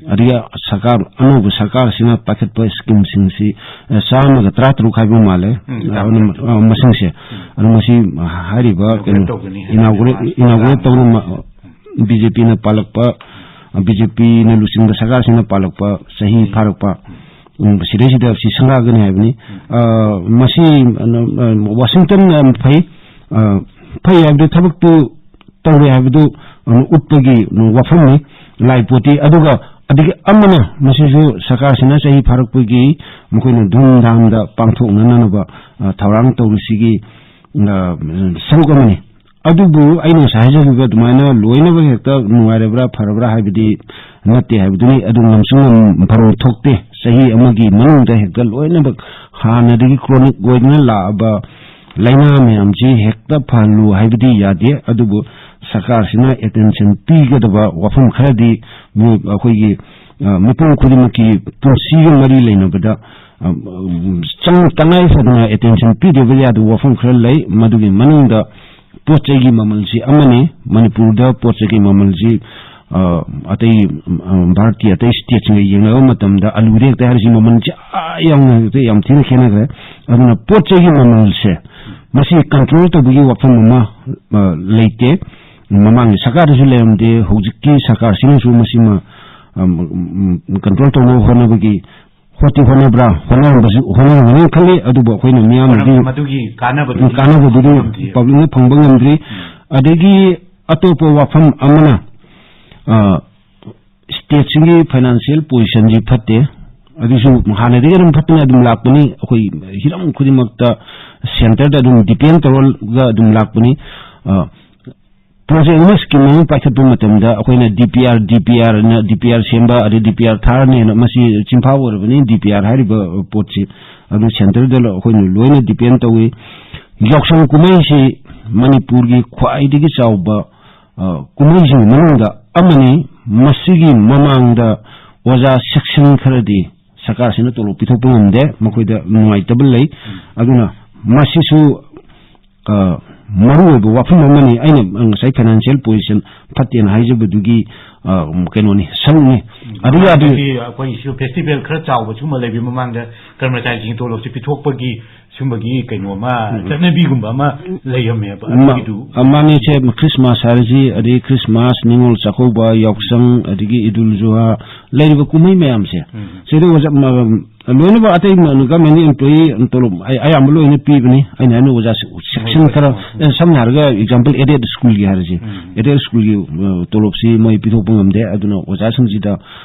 ꯑꯗꯒꯤ ꯁꯔꯀꯥꯔ, ꯑꯅꯧꯕ ꯁꯔꯀꯥꯔꯁꯤꯅ ꯄꯥꯏꯈꯠꯄ ꯁ꯭ꯀꯤꯝꯁꯤꯡꯁꯤ, ꯑ, ꯆꯥꯝꯃꯒ ꯇꯔꯥ ꯇꯔꯨꯛ ꯍꯥꯏꯕ ꯃꯥꯜꯂꯦ꯫ ꯎꯝ, ꯑ, ꯑꯗꯨꯝ, ꯑ, ꯃꯁꯤꯡꯁꯦ꯫ ꯎꯝ꯫ ꯑꯗꯨ ꯃꯁꯤ ꯍꯥꯏꯔꯤꯕ inaugurate ꯀꯩꯅꯣ, ꯇꯧꯒꯅꯤ ꯍꯥꯏꯕ inaugurate, ꯃꯥꯜꯂꯦ꯫ Inaugurate ꯇꯧꯕ ꯃ-, ꯕꯤ ꯖꯦ ꯄꯤꯅ ꯄꯥꯜꯂꯛꯄ, ꯑ, ꯕꯤ ꯖꯦ ꯄꯤꯅ ꯂꯨꯆꯤꯡꯕ ꯁꯔꯀꯥꯔꯁꯤꯅ ꯄꯥꯜꯂꯛꯄ ꯆꯍꯤ ꯎꯝ꯫ ꯐꯥꯔꯛꯄ, ꯎꯝ, ꯁꯤꯗꯩꯁꯤꯗ ꯁꯤ ꯁꯪꯒꯥꯒꯅꯤ ꯍꯥꯏꯕꯅꯤ꯫ ꯎꯝ꯫ ꯑ, ꯃꯁꯤ, ꯑ, ꯑ, ꯋꯥꯁꯤꯡꯇꯟ, ꯑ, ꯐꯩ, ꯑ, ꯐꯩ ꯍꯥꯏꯕꯗꯤ ꯊꯕꯛꯇꯨ ꯇꯧꯔꯦ ꯍꯥꯏꯕꯗꯨ, ꯑ, ꯎꯠꯄꯒꯤ ꯋꯥꯐꯝꯅꯤ, ꯂꯥꯏ ꯄꯣꯠꯇꯤ꯫ ꯑꯗꯨꯒ ꯑꯗꯒꯤ ꯑꯃꯅ, ꯃꯁꯤꯁꯨ ꯁꯔꯀꯥꯔꯁꯤꯅ ꯆꯍꯤ ꯐꯥꯔꯛꯄꯒꯤ ꯃꯈꯣꯏꯅ ꯙꯨꯝꯙꯥꯝꯗ ꯄꯥꯡꯊꯣꯛꯅꯅꯕ, ꯑ, ꯊꯧꯔꯥꯡ ꯇꯧꯔꯤꯁꯤꯒꯤ, ꯑ, ꯁꯔꯨꯛ ꯑꯃꯅꯤ꯫ ꯑꯗꯨꯕꯨ ꯑꯩꯅ ꯉꯁꯥꯏ ꯍꯥꯏꯖꯈꯤꯕ ꯑꯗꯨꯃꯥꯏꯅ ꯂꯣꯏꯅꯃꯛ ꯍꯦꯛꯇ ꯅꯨꯡꯉꯥꯏꯔꯕ꯭ꯔꯥ, ꯐꯔꯕ꯭ꯔꯥ ꯍꯥꯏꯕꯗꯤ ꯅꯠꯇꯦ ꯍꯥꯏꯕꯗꯨꯅꯤ꯫ ꯑꯗꯨ ꯉꯝꯁꯨ ꯉꯝ-, ꯐꯔꯣꯝ ꯊꯣꯛꯇꯦ꯫ ꯆꯍꯤ ꯑꯃꯒꯤ ꯃꯅꯨꯡꯗ ꯍꯦꯛꯇ ꯂꯣꯏꯅꯃꯛ ꯍꯥꯟꯅꯗꯒꯤ chronic ꯑꯣꯏꯗꯨꯅ ꯂꯥꯛꯑꯕ ꯂꯥꯏꯅꯥ ꯃꯌꯥꯝꯁꯤ ꯍꯦꯛꯇ ꯐꯍꯜꯂꯨ ꯍꯥꯏꯕꯗꯤ ꯌꯥꯗꯦ꯫ ꯑꯗꯨꯕꯨ ꯁꯔꯀꯥꯔꯁꯤꯅ attention ꯄꯤꯒꯗꯕ ꯋꯥꯐꯝ ꯈꯔꯗꯤ ꯃꯤꯑꯣꯏ-, ꯑꯩꯈꯣꯏꯒꯤ, ꯑ, ꯃꯤꯄꯨꯝ ꯈꯨꯗꯤꯡꯃꯛꯀꯤ ꯄꯨꯟꯁꯤꯒ ꯃꯔꯤ ꯂꯩꯅꯕꯗ, ꯑ, ꯆꯪ-, ꯇꯉꯥꯏ ꯐꯗꯅ attention ꯄꯤꯗꯕ ꯌꯥꯗꯕ ꯋꯥꯐꯝ ꯈꯔ ꯂꯩ꯫ ꯃꯗꯨꯒꯤ ꯃꯅꯨꯡꯗ ꯄꯣꯠ ꯆꯩꯒꯤ ꯃꯃꯜꯁꯤ ꯑꯃꯅꯤ꯫ ꯃꯅꯤꯄꯨꯔꯗ ꯄꯣꯠ ꯆꯩꯒꯤ ꯃꯃꯜꯁꯤ, ꯑ, ꯑꯇꯩ, ꯑ, ꯚꯥꯔꯠꯀꯤ ꯑꯇꯩ stateꯁꯤꯡꯒ ꯌꯦꯡꯅꯕ ꯃꯇꯝꯗ ꯑꯂꯨꯗ ꯍꯦꯛꯇ ꯍꯥꯏꯔꯁꯤ, ꯃꯃꯜꯁꯤ ꯑꯥ ꯌꯥꯝꯅ ꯍꯦꯛꯇ ꯌꯥꯝ ꯊꯤꯅ ꯈꯦꯠꯅꯈ꯭ꯔꯦ꯫ ꯑꯗꯨꯅ ꯄꯣꯠ ꯆꯩꯒꯤ ꯃꯃꯜꯁꯦ ꯃꯁꯤ control ꯇꯧꯕꯒꯤ ꯋꯥꯐꯝ ꯑꯃ, ꯑ, ꯂꯩꯇꯦ꯫ ꯃꯃꯥꯡꯒꯤ ꯁꯔꯀꯥꯔꯗꯁꯨ ꯂꯩꯔꯝꯗꯦ꯫ ꯍꯧꯖꯤꯛꯀꯤ ꯁꯔꯀꯥꯔꯁꯤꯅꯁꯨ ꯃꯁꯤꯃ, ꯑꯝ, ꯎꯝ, ꯀꯟꯇ꯭ꯔꯣꯜ ꯇꯧꯅꯕ ꯍꯣꯠꯅꯕꯒꯤ, ꯍꯣꯠꯇꯤ ꯍꯣꯠꯅꯕ꯭ꯔꯥ? ꯍꯣꯠꯅꯔꯝꯕꯁꯨ, ꯍꯣꯠꯅꯔꯝꯒꯅꯤ ꯈꯜꯂꯤ꯫ ꯑꯗꯨꯕꯨ ꯑꯩꯈꯣꯏꯅ ꯃꯤꯌꯥꯝꯅꯗꯤ ꯃꯔꯝ ꯃꯗꯨꯒꯤ ꯀꯥꯟꯅꯕꯗꯨꯗꯤ ꯎꯝ, ꯀꯥꯟꯅꯕꯗꯨꯗꯤ ꯐꯪꯕ ꯉꯝꯗꯦ꯫ ꯄꯕ꯭ꯂꯤꯛꯅ ꯐꯪꯕ ꯉꯝꯗ꯭ꯔꯤ꯫ ꯎꯝ꯫ ꯑꯗꯒꯤ ꯑꯇꯣꯞꯄ ꯋꯥꯐꯝ ꯑꯃꯅ, ꯑ, ꯁ꯭ꯇꯦꯠꯁꯤꯡꯒꯤ ꯐꯥꯏꯅꯥꯟꯁꯤꯌꯦꯜ ꯄꯣꯖꯤꯁꯟꯁꯤ ꯐꯠꯇꯦ꯫ ꯑꯗꯨꯁꯨ ꯍꯥꯟꯅꯗꯒꯤ ꯑꯗꯨꯝ ꯐꯠꯇꯅ ꯑꯗꯨꯝ ꯂꯥꯛꯄꯅꯤ꯫ ꯑꯩꯈꯣꯏ ꯍꯤꯔꯝ ꯈꯨꯗꯤꯡꯃꯛꯇ ꯁꯦꯟꯇꯔꯗ ꯑꯗꯨꯝ ꯗꯤꯄꯦꯟ ꯇꯧꯔꯒ ꯑꯗꯨꯝ ꯂꯥꯛꯄꯅꯤ꯫ ꯑ, ꯄ꯭ꯔꯣꯖꯦꯛ ꯑꯃ, ꯁ꯭ꯀꯤꯝ ꯑꯃ ꯄꯥꯏꯈꯠꯄ ꯃꯇꯝꯗ ꯑꯩꯈꯣꯏꯅ ꯗꯤ ꯄꯤ ꯑꯥꯔ, ꯗꯤ ꯄꯤ ꯑꯥꯔ ꯑꯅ ꯗꯤ ꯄꯤ ꯑꯥꯔ ꯁꯦꯝꯕ, ꯑꯗꯩ ꯗꯤ ꯄꯤ ꯑꯥꯔ ꯊꯥꯔꯅꯤꯅ ꯃꯁꯤ ꯆꯤꯟꯐꯥ ꯑꯣꯏꯔꯕꯅꯤ꯫ ꯗꯤ ꯄꯤ ꯑꯥꯔ ꯍꯥꯏꯔꯤꯕ ꯄꯣꯠꯁꯤ ꯑꯗꯨ ꯁꯦꯟꯇꯔꯗ ꯑꯩꯈꯣꯏꯅ ꯂꯣꯏꯅ ꯗꯤꯄꯦꯟ ꯇꯧꯏ꯫ ꯌꯥꯎꯁꯪ ꯀꯨꯝꯍꯩꯁꯤ ꯃꯅꯤꯄꯨꯔꯒꯤ ꯈ꯭ꯋꯥꯏꯗꯒꯤ ꯆꯥꯎꯕ, ꯑ, ꯀꯨꯝꯍꯩꯁꯤꯡꯒꯤ ꯃꯅꯨꯡꯗ ꯑꯃꯅꯤ꯫ ꯃꯁꯤꯒꯤ ꯃꯃꯥꯡꯗ ꯑꯣꯖꯥ ꯁꯦꯛꯁꯟ ꯈꯔꯗꯤ ꯁꯔꯀꯥꯔꯁꯤꯅ ꯇꯣꯂꯣꯞ ꯄꯤꯊꯣꯛꯄ ꯉꯝꯗꯦ, ꯃꯈꯣꯏꯗ ꯅꯨꯡꯉꯥꯏꯇꯕ ꯂꯩ꯫ ꯑꯗꯨꯅ ꯃꯁꯤꯁꯨ, ꯑ, ꯃꯔꯨꯑꯣꯏꯕ ꯋꯥꯐꯝ ꯑꯃꯅꯤ꯫ ꯑꯩꯅ ꯉꯁꯥꯏ ꯐꯥꯏꯅꯥꯟꯁꯤꯌꯦꯜ ꯄꯣꯖꯤꯁꯟ ꯐꯠꯇꯦꯅ ꯍꯥꯏꯖꯕꯗꯨꯒꯤ, ꯑ, ꯀꯩꯅꯣꯅꯤ, ꯁꯔꯨꯛꯅꯤ꯫ ꯑꯗꯨꯒ ꯑꯗꯨ ꯑꯗꯒꯤ ꯑꯩꯈꯣꯏꯁꯨ ꯐꯦꯁꯇꯤꯚꯦꯜ ꯈꯔ ꯆꯥꯎꯕ ꯁꯤꯒꯨꯝꯕ ꯂꯩꯕꯒꯤ ꯃꯃꯥꯡꯗ ꯀꯔꯃꯆꯥꯔꯤꯁꯤꯡꯒꯤ ꯇꯣꯂꯣꯞꯁꯦ ꯄꯤꯊꯣꯛꯄꯒꯤ ꯁꯤꯒꯨꯝꯕꯒꯤ ꯀꯩꯅꯣ ꯑꯃ, ꯎꯝ꯫ ꯆꯠꯅꯕꯤꯒꯨꯝꯕ ꯑꯃ ꯂꯩꯔꯝꯃꯦꯕ꯫ ꯃ-, ꯑꯗꯨꯒꯤꯗꯨ ꯑ, ꯃꯥꯅꯦ, ꯁꯦ, ꯈ꯭ꯔꯤꯁꯃꯥꯁ ꯍꯥꯏꯔꯁꯤ, ꯑꯗꯒꯤ ꯈ꯭ꯔꯤꯁꯃꯥꯁ, ꯅꯤꯉꯣꯜ ꯆꯥꯛꯀꯧꯕ, ꯌꯥꯎꯁꯪ, ꯑꯗꯒꯤ ꯏꯗꯨꯜ ꯖꯨꯍꯥ, ꯂꯩꯔꯤꯕ ꯀꯨꯝꯍꯩ ꯃꯌꯥꯝꯁꯦ, ꯎꯝ꯫ ꯁꯤꯗ ꯑꯣꯖꯥ, ꯃ-, ꯂꯣꯏꯅꯃꯛ ꯑꯇꯩ ꯃ-, ꯒꯃꯦꯟꯒꯤ ꯑꯦꯝꯄ꯭ꯂꯣꯌꯤ ꯇꯣꯂꯣꯞ ꯑꯩ-, ꯑꯌꯥꯝꯕ ꯂꯣꯏꯅ ꯄꯤꯕꯅꯤ꯫ ꯑꯩꯅ ꯍꯥꯏꯅ ꯑꯣꯖꯥ ꯁꯦꯛꯁꯟ ꯈꯔ, ꯎꯝ꯫ ꯑꯦ, ꯁꯝꯅ ꯍꯥꯏꯔꯒ ꯑꯦꯛꯖꯥꯝꯄꯜ ꯑꯦꯗꯦꯗ ꯁ꯭ꯀꯨꯜꯒꯤ ꯍꯥꯏꯔꯁꯤ, ꯎꯝ꯫ ꯑꯦꯗꯦꯗ ꯁ꯭ꯀꯨꯜꯒꯤ, ꯑ, ꯇꯣꯂꯣꯞꯁꯤ ꯃꯣꯏ ꯄꯤꯊꯣꯛꯄ ꯉꯝꯗꯦ꯫ ꯑꯗꯨꯅ ꯑꯣꯖꯥꯁꯤꯡꯁꯤꯗ,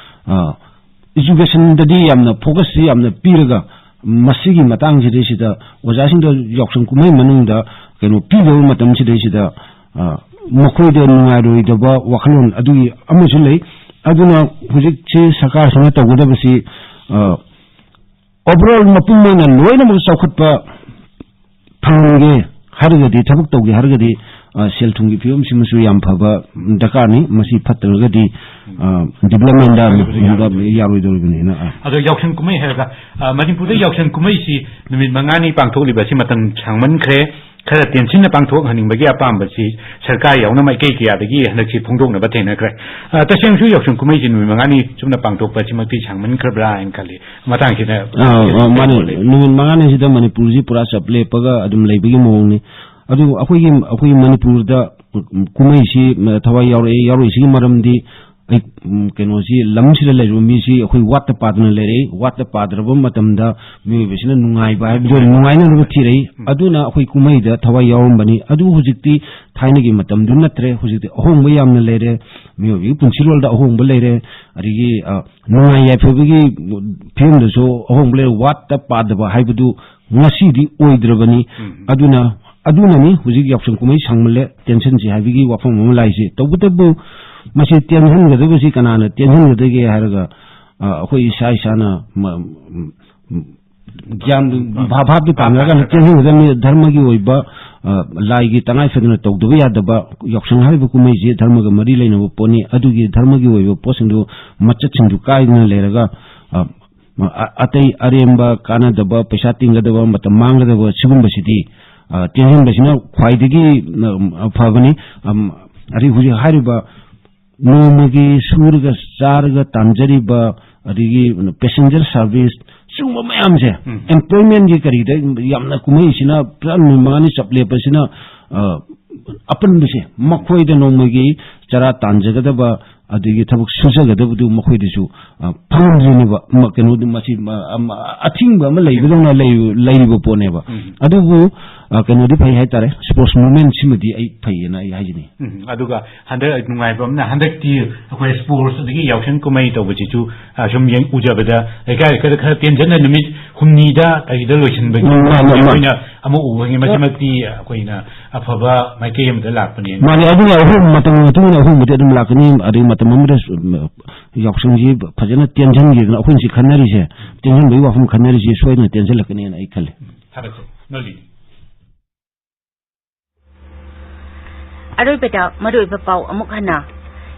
ꯑ, ꯏꯖꯨꯀꯦꯁꯟꯗꯗꯤ ꯌꯥꯝꯅ ꯐꯣꯀꯁꯁꯤ ꯌꯥꯝꯅ ꯄꯤꯔꯒ ꯃꯁꯤꯒꯤ ꯃꯇꯥꯡꯁꯤꯗꯩꯁꯤꯗ ꯑꯣꯖꯥꯁꯤꯡꯗ ꯌꯥꯎꯁꯪ ꯀꯨꯝꯍꯩ ꯃꯅꯨꯡꯗ ꯀꯩꯅꯣ ꯄꯤꯗꯕ ꯃꯇꯝꯁꯤꯗꯩꯁꯤꯗ, ꯑ, ꯃꯈꯣꯏꯗ ꯅꯨꯡꯉꯥꯏꯔꯣꯏꯗꯕ ꯋꯥꯈꯜꯂꯣꯟ ꯑꯗꯨꯒꯤ ꯑꯃꯁꯨ ꯂꯩ꯫ ꯑꯗꯨꯅ ꯍꯧꯖꯤꯛꯁꯤ ꯁꯔꯀꯥꯔꯁꯤꯅ ꯇꯧꯒꯗꯕꯁꯤ, ꯑ, ꯑꯣꯚꯔꯑꯣꯜ ꯃꯄꯨꯝ ꯑꯣꯏꯅ ꯂꯣꯏꯅꯃꯛ ꯆꯥꯎꯈꯠꯄ ꯐꯪꯍꯟꯒꯦ ꯍꯥꯏꯔꯒꯗꯤ, ꯊꯕꯛ ꯇꯧꯒꯦ ꯍꯥꯏꯔꯒꯗꯤ, ꯑ, ꯁꯦꯜ ꯊꯨꯝꯒꯤ ꯐꯤꯕꯝꯁꯤꯃꯁꯨ ꯌꯥꯝ ꯐꯕ ꯗꯔꯀꯥꯔꯅꯤ꯫ ꯃꯁꯤ ꯐꯠꯇ꯭ꯔꯒꯗꯤ, ꯑ, ꯗꯤꯕ꯭ꯂꯞꯃꯦꯟꯗ ꯌꯥꯔꯣꯏꯗꯧꯔꯤꯕꯅꯤ꯫ ꯌꯥꯔꯣꯏꯗꯧꯔꯤꯕꯅꯤꯅ, ꯑ꯫ ꯑꯗꯣ ꯌꯥꯎꯁꯪ ꯀꯨꯝꯍꯩ ꯍꯥꯏꯔꯒ, ꯑ, ꯃꯅꯤꯄꯨꯔꯗ ꯌꯥꯎꯁꯪ ꯀꯨꯝꯍꯩꯁꯤ ꯅꯨꯃꯤꯠ ꯃꯉꯥꯅꯤ ꯄꯥꯡꯊꯣꯛꯂꯤꯕ ꯑꯁꯤ ꯃꯇꯝ ꯁꯥꯡꯃꯟꯈ꯭ꯔꯦ꯫ ꯈꯔ ꯇꯦꯟꯁꯤꯟꯅ ꯄꯥꯡꯊꯣꯛꯍꯟꯅꯤꯡꯕꯒꯤ ꯑꯄꯥꯝꯕꯁꯤ ꯁꯔꯀꯥꯔ ꯌꯥꯎꯅ ꯃꯥꯏꯀꯩ ꯀꯌꯥꯗꯒꯤ ꯍꯟꯗꯛꯁꯤ ꯐꯣꯡꯗꯣꯛꯅꯕ ꯊꯦꯡꯅꯈ꯭ꯔꯦ꯫ ꯑ, ꯇꯁꯦꯡꯅꯁꯨ ꯌꯥꯎꯁꯪ ꯀꯨꯝꯍꯩꯁꯤ ꯅꯨꯃꯤꯠ ꯃꯉꯥꯅꯤ ꯆꯨꯞꯅ ꯄꯥꯡꯊꯣꯛꯄꯁꯤꯃꯛꯇꯤ ꯁꯥꯡꯃꯟꯈ꯭ꯔꯕ꯭ꯔꯥ ꯍꯥꯏꯅ ꯈꯜꯂꯤ꯫ ꯃꯇꯥꯡꯁꯤꯗ ꯑ, ꯑ, ꯃꯥꯅꯤ꯫ ꯂꯩꯕ꯫ ꯅꯨꯃꯤꯠ ꯃꯉꯥꯅꯤꯁꯤꯗ ꯃꯅꯤꯄꯨꯔꯁꯤ ꯄꯨꯔꯥ ꯆꯞ ꯂꯦꯞꯄꯒ ꯑꯗꯨꯝ ꯂꯩꯕꯒꯤ ꯃꯑꯣꯡꯅꯤ꯫ ꯑꯗꯨꯕꯨ ꯑꯩꯈꯣꯏꯒꯤ, ꯑꯩꯈꯣꯏꯒꯤ ꯃꯅꯤꯄꯨꯔꯗ ꯀꯨꯝꯍꯩꯁꯤ, ꯎꯝ, ꯊꯋꯥꯏ ꯌꯥꯎꯔꯛꯏ꯫ ꯌꯥꯎꯔꯛꯏꯁꯤꯒꯤ ꯃꯔꯝꯗꯤ ꯑꯩ, ꯎꯝ, ꯀꯩꯅꯣꯁꯤ, ꯂꯝꯁꯤꯗ ꯂꯩꯔꯤꯕ ꯃꯤꯁꯤ ꯑꯩꯈꯣꯏ ꯋꯥꯠꯇ ꯄꯥꯗꯅ ꯂꯩꯔꯛꯏ꯫ ꯋꯥꯠꯇ ꯄꯥꯗ꯭ꯔꯕ ꯃꯇꯝꯗ ꯃꯤꯑꯣꯏꯕꯁꯤꯅ ꯅꯨꯡꯉꯥꯏꯕ ꯍꯥꯏꯕꯗꯨ ꯅꯨꯡꯉꯥꯏꯅꯅꯕ ꯊꯤꯔꯛꯏ꯫ ꯎꯝ꯫ ꯑꯗꯨꯅ ꯑꯩꯈꯣꯏ ꯀꯨꯝꯍꯩꯗ ꯊꯋꯥꯏ ꯌꯥꯎꯔꯝꯕꯅꯤ꯫ ꯑꯗꯨ ꯍꯧꯖꯤꯛꯇꯤ ꯊꯥꯏꯅꯒꯤ ꯃꯇꯝꯗꯨ ꯅꯠꯇ꯭ꯔꯦ꯫ ꯍꯧꯖꯤꯛꯇꯤ ꯑꯍꯣꯡꯕ ꯌꯥꯝꯅ ꯂꯩꯔꯦ꯫ ꯃꯤꯑꯣꯏꯕꯒꯤ ꯄꯨꯟꯁꯤꯔꯣꯜꯗ ꯑꯍꯣꯡꯕ ꯂꯩꯔꯦ꯫ ꯑꯗꯒꯤ, ꯑ, ꯅꯨꯡꯉꯥꯏ ꯌꯥꯏꯐꯕꯒꯤ ꯐꯤꯕꯝꯗꯁꯨ ꯑꯍꯣꯡꯕ ꯂꯩꯔꯦ꯫ ꯋꯥꯠꯇ ꯄꯥꯗꯕ ꯍꯥꯏꯕꯗꯨ ꯉꯁꯤꯗꯤ ꯑꯣꯏꯗ꯭ꯔꯕꯅꯤ꯫ ꯎꯝ꯫ ꯑꯗꯨꯅ, ꯑꯗꯨꯅꯅꯤ ꯍꯧꯖꯤꯛ ꯌꯥꯎꯁꯪ ꯀꯨꯝꯍꯩ ꯁꯥꯡꯃꯜꯂꯦ, ꯇꯦꯟꯁꯟꯁꯤ ꯍꯥꯏꯕꯒꯤ ꯋꯥꯐꯝ ꯑꯃ ꯂꯥꯛꯏꯁꯦ꯫ ꯇꯧꯕꯇꯕꯨ ꯃꯁꯤ ꯇꯦꯟꯍꯟꯒꯗꯕꯁꯤ ꯀꯅꯥꯅ ꯇꯦꯟꯍꯟꯒꯗꯒꯦ ꯍꯥꯏꯔꯒ, ꯑ, ꯑꯩꯈꯣꯏ ꯏꯁꯥ ꯏꯁꯥꯅ ꯃ-, ꯒ꯭ꯌꯥꯟ ꯚꯥꯞ, ꯚꯥꯞꯇꯨ ꯇꯥꯟꯅꯔꯀꯥꯟꯗ ꯇꯦꯟꯍꯟꯒꯗꯕꯅꯤ꯫ ꯙꯔꯃꯒꯤ ꯑꯣꯏꯕ, ꯑ, ꯂꯥꯏꯒꯤ ꯇꯉꯥꯏ ꯐꯗꯅ ꯇꯧꯗꯕ ꯌꯥꯗꯕ ꯌꯥꯎꯁꯪ ꯍꯥꯏꯔꯤꯕ ꯀꯨꯝꯍꯩꯁꯤ ꯙꯔꯃꯒ ꯃꯔꯤ ꯂꯩꯅꯕ ꯄꯣꯠꯅꯤ꯫ ꯑꯗꯨꯒꯤ ꯙꯔꯃꯒꯤ ꯑꯣꯏꯕ ꯄꯣꯠꯁꯤꯡꯗꯨ ꯃꯆꯠꯁꯤꯡꯗꯨ ꯀꯥꯏꯗꯅ ꯂꯩꯔꯒ, ꯑ, ꯑ-, ꯑꯇꯩ ꯑꯔꯦꯝꯕ, ꯀꯥꯟꯅꯗꯕ, ꯄꯩꯁꯥ ꯇꯤꯡꯒꯗꯕ, ꯃꯇꯝ ꯃꯥꯡꯒꯗꯕ ꯁꯤꯒꯨꯝꯕꯁꯤꯗꯤ, ꯑ, ꯇꯦꯟꯍꯟꯕꯁꯤꯅ ꯈ꯭ꯋꯥꯏꯗꯒꯤ, ꯎꯝ, ꯐꯕꯅꯤ꯫ ꯑꯝ, ꯑꯗꯩ ꯍꯧꯖꯤꯛ ꯍꯥꯏꯔꯤꯕ ꯅꯣꯡꯃꯒꯤ ꯁꯨꯔꯒ ꯆꯥꯔꯒ ꯇꯥꯟꯖꯔꯤꯕ, ꯑꯗꯒꯤ passenger service, ꯁꯤꯒꯨꯝꯕ ꯃꯌꯥꯝꯁꯦ, ꯎꯝ꯫ Employment ꯀꯤ ꯀꯔꯤꯗ ꯌꯥꯝꯅ ꯀꯨꯝꯍꯩꯁꯤꯅ ꯄꯨꯔꯥ ꯅꯨꯃꯤꯠ ꯃꯉꯥꯅꯤ ꯆꯞ ꯂꯦꯞꯄꯁꯤꯅ, ꯑ, ꯑꯄꯟꯕꯁꯦ, ꯃꯈꯣꯏꯗ ꯅꯣꯡꯃꯒꯤ ꯆꯔꯥ ꯇꯥꯟꯖꯒꯗꯕ, ꯑꯗꯒꯤ ꯊꯕꯛ ꯁꯨꯖꯒꯗꯕꯗꯨ ꯃꯈꯣꯏꯗꯁꯨ, ꯑ, ꯐꯪꯍꯟꯗ꯭ꯔꯤꯅꯦꯕ꯫ ꯃ-, ꯀꯩꯅꯣꯗꯤ ꯃꯁꯤ, ꯃ-, ꯑꯃ, ꯑꯊꯤꯡꯕ ꯑꯃ ꯂꯩꯕꯗꯧꯅ ꯂꯩ-, ꯂꯩꯔꯤꯕ ꯄꯣꯠꯅꯦꯕ꯫ ꯎꯝ꯫ ꯑꯗꯨꯕꯨ, ꯑ, ꯀꯩꯅꯣꯗꯤ ꯐꯩ ꯍꯥꯏꯇꯥꯔꯦ, sports movement ꯁꯤꯃꯗꯤ ꯑꯩ ꯐꯩꯌꯦꯅ ꯑꯩ ꯍꯥꯏꯖꯅꯤꯡꯉꯤ꯫ ꯎꯝ, ꯑꯗꯨꯒ ꯍꯟꯗꯛ ꯅꯨꯡꯉꯥꯏꯕ ꯑꯃꯅ, ꯍꯟꯗꯛꯇꯤ ꯑꯩꯈꯣꯏ sports ꯑꯗꯒꯤ ꯌꯥꯎꯁꯪ ꯀꯨꯝꯍꯩ ꯇꯧꯕꯁꯤꯁꯨ, ꯑ, ꯁꯨꯝ ꯌꯦꯡ-, ꯎꯖꯕꯗ ꯂꯩꯀꯥꯏ ꯂꯩꯀꯥꯏꯗ ꯈꯔ ꯇꯦꯟꯖꯟꯅ ꯅꯨꯃꯤꯠ ꯍꯨꯝꯅꯤꯗ ꯀꯔꯤꯗ ꯂꯣꯏꯁꯤꯟꯕꯒꯤ ꯎꯝ, ꯃꯥꯅꯦ, ꯃꯥꯅꯦ꯫ ꯑꯣꯏꯅ ꯑꯃ ꯎꯕ ꯐꯪꯉꯤ꯫ ꯃꯁꯤꯃꯛꯇꯤ ꯑꯩꯈꯣꯏꯅ ꯑꯐꯕ ꯃꯥꯏꯀꯩ ꯑꯃꯗ ꯂꯥꯛꯄꯅꯦꯅ꯫ ꯃꯥꯅꯦ, ꯑꯗꯨꯅ ꯑꯍꯣꯡꯕ, ꯃꯇꯝꯒꯤ ꯃꯇꯨꯡ ꯏꯟꯅ ꯑꯍꯣꯡꯕꯗꯤ ꯑꯗꯨꯝ ꯂꯥꯛꯀꯅꯤ꯫ ꯑꯗꯒꯤ ꯃꯇꯝ ꯑꯃꯗ, ꯎꯝ, ꯌꯥꯎꯁꯪꯁꯤ ꯐꯖꯅ ꯇꯦꯟꯁꯤꯟꯈꯤꯗꯅ ꯑꯩꯈꯣꯏꯅ ꯁꯤ ꯈꯟꯅꯔꯤꯁꯦ, ꯇꯦꯟꯁꯤꯟꯕꯒꯤ ꯋꯥꯐꯝ ꯈꯟꯅꯔꯤꯁꯦ ꯁꯣꯏꯗꯅ ꯇꯦꯟꯁꯤꯜꯂꯛꯀꯅꯦꯅ ꯑꯩ ꯈꯜꯂꯤ꯫ ꯊꯥꯒꯠꯆꯔꯤ꯫ ꯅꯣꯂꯤꯅꯤ꯫ ꯑꯔꯣꯏꯕꯗ ꯃꯔꯨꯑꯣꯏꯕ ꯄꯥꯎ ꯑꯃꯨꯛ ꯍꯟꯅ꯫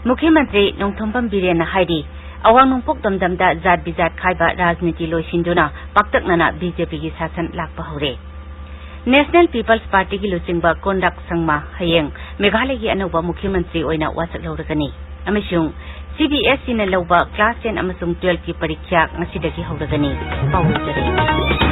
ꯃꯨꯈ꯭ꯌ ꯃꯟꯇ꯭ꯔꯤ ꯅꯣꯡꯊꯣꯝꯕꯝ ꯕꯤꯔꯦꯟꯅ ꯍꯥꯏꯔꯤ, ꯑꯋꯥꯡ ꯅꯣꯡꯄꯣꯛ ꯗꯝꯗꯝꯗ ꯖꯥꯠ ꯕꯤꯖꯥꯠ ꯈꯥꯏꯕ ꯔꯥꯖꯅꯤꯇꯤ ꯂꯣꯏꯁꯤꯟꯗꯨꯅ ꯄꯥꯛꯇꯛꯅꯅ ꯕꯤ ꯖꯦ ꯄꯤꯒꯤ ꯁꯥꯁꯟ ꯂꯥꯛꯄ ꯍꯧꯔꯦ꯫ National People's Party ꯒꯤ ꯂꯨꯆꯤꯡꯕ ꯀꯣꯟꯔꯥꯛ ꯁꯪꯃꯥ ꯍꯌꯦꯡ ꯃꯦꯘꯥꯂꯌꯒꯤ ꯑꯅꯧꯕ ꯃꯨꯈ꯭ꯌ ꯃꯟꯇ꯭ꯔꯤ ꯑꯣꯏꯅ ꯋꯥꯁꯛ ꯂꯧꯔꯒꯅꯤ꯫ ꯑꯃꯁꯨꯡ ꯁꯤ ꯕꯤ ꯑꯦꯁ ꯏ ꯅ ꯂꯧꯕ class ten ꯑꯃꯁꯨꯡ twelve ꯀꯤ ꯄꯔꯤꯈ꯭ꯌꯥ ꯉꯁꯤꯗꯒꯤ ꯍꯧꯔꯒꯅꯤ꯫ ꯄꯥꯎ ꯂꯣꯏꯖꯔꯦ꯫